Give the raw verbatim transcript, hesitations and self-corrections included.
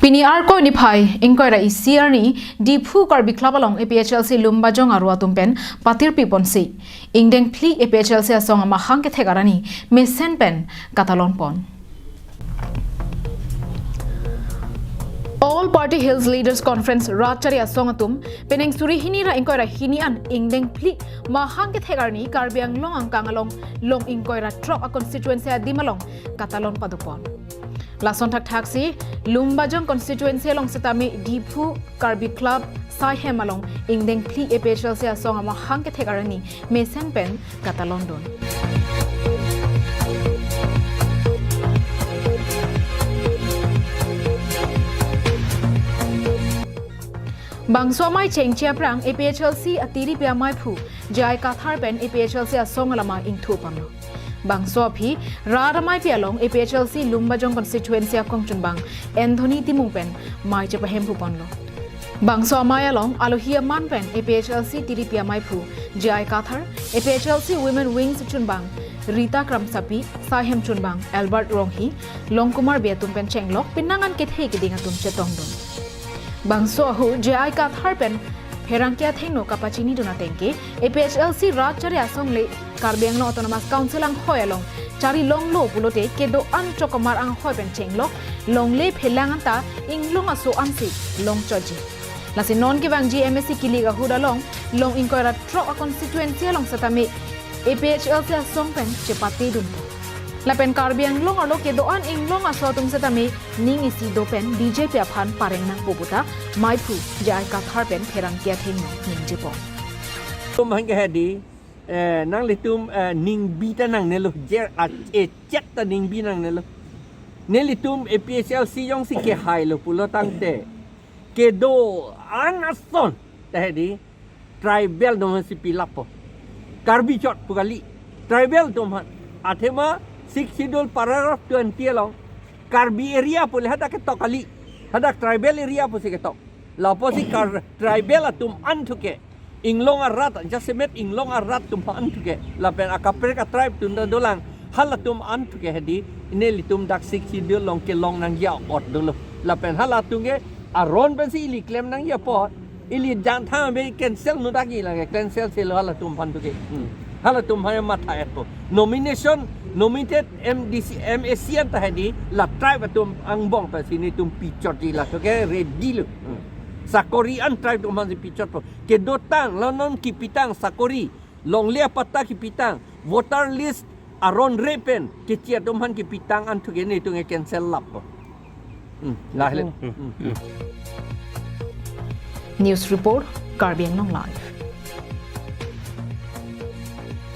Pini Arkoi niphai ingkoi ra isi arni Diphu Karbi Club along A P H L C Lumbajong aro atum pen patirpi ponsi ingdeng phli A P H L C asong amahang kethek arni mesen pen katalon pon. All Party Hills Leaders Conference Rat Chari Asong atum penang suri hini ra ingkoi ra hini an ingdeng phli mahang kethek arni Karbi Anglong angkang along long ingkoi ra throk a constituency adim along katalon padopon. Lason thakthaksi Lumbajong constituency along setame Diphu Karbi Club saihem along ingdeng phli A P H L C asong amahang kethek arni mesen pen katalon dun. Bangso amei chengche aphrang A P H L C atiripi ameiphu J I Kathar pen A P H L C asong alama ingthu ponlo. Bangso aphi rat ameipi along A P H L C Lumbajong constituency akongchunbang Anthony Timung pen mei chepahemphu ponlo. Bangso amei along alohi aman pen A P H L C tiripi ameiphu J I Kathar, A P H L C Women Wings chunbang Rita Kramsapi, saihem chunbang Albert Ronghi, Longkumar Bey atum pen chenglok penang an kethe keding atum chetongdun. Bangso ahu J I Kathar pen pherangke athengno kapachinidun ateng ke A P H L C rat chari asong le Karbi Anglong Autonomous Council anghoi along chari longlo pulote kedo-an chokomar anghoi pen chenglok longle phelang anta inglong aso ansi longchotji. Lasi non kevangji M A C kilik ahut along long ingkoi ra throk a constituency along setame A P H L C asong pen chepatedun. Lapen Karbi Anglong arlo kedo-an inglong aso atum setame ning isi do pen B J P aphan pareng nangpo puta meiphu J I Kathar pen pherangke athengno ningjepon. Tum hangke hedi, eh, nanglitum, eh, ningbi ta nangnelo, jer a, eh, chet ta ningbi nangnelo. Nelitum A P H L C jongsi kehailo pulo tangte kedo-an ason ta hedi tribal atum aphansi pilappo. Karbi chot pu kali. Tribal atum aphan. Athema Sixth Schedule paragraph twenty along Karbi area pule hadak ketok kali. Hadak tribal area pusi ketok. Lapusi Kar-, tribal atum an thuke inglong arat, jasemet inglong arat atum an thuke. Lapen akaprek a tribe atum ta dolang. Halatum an thuke hedi, nelitum dak Sixth Schedule along kelong nangji a-ot dolo. Lapen halatum ke aron pensi ili klem nangji apot. Ili jangthang be cancel nu dakji lake, cancel selo halatum aphan thuke. Hmm. Halatum aphan matha-etpo. Nomination, nominated M D C, M A C anta hedi, la tribe atum angbong pensi nelitum pichotji la thuke ready lo. Hmm. Sakori an tribe atum aphansi pichotpo. Kedotang, la non kipitang sakori, longle apatta kipitang, voter list aron re pen kechi atum aphan kipitang an thuke nelitum ke cancel lappo. Hmm, lahelo. Hmm. News report, Karbi Anglong Live.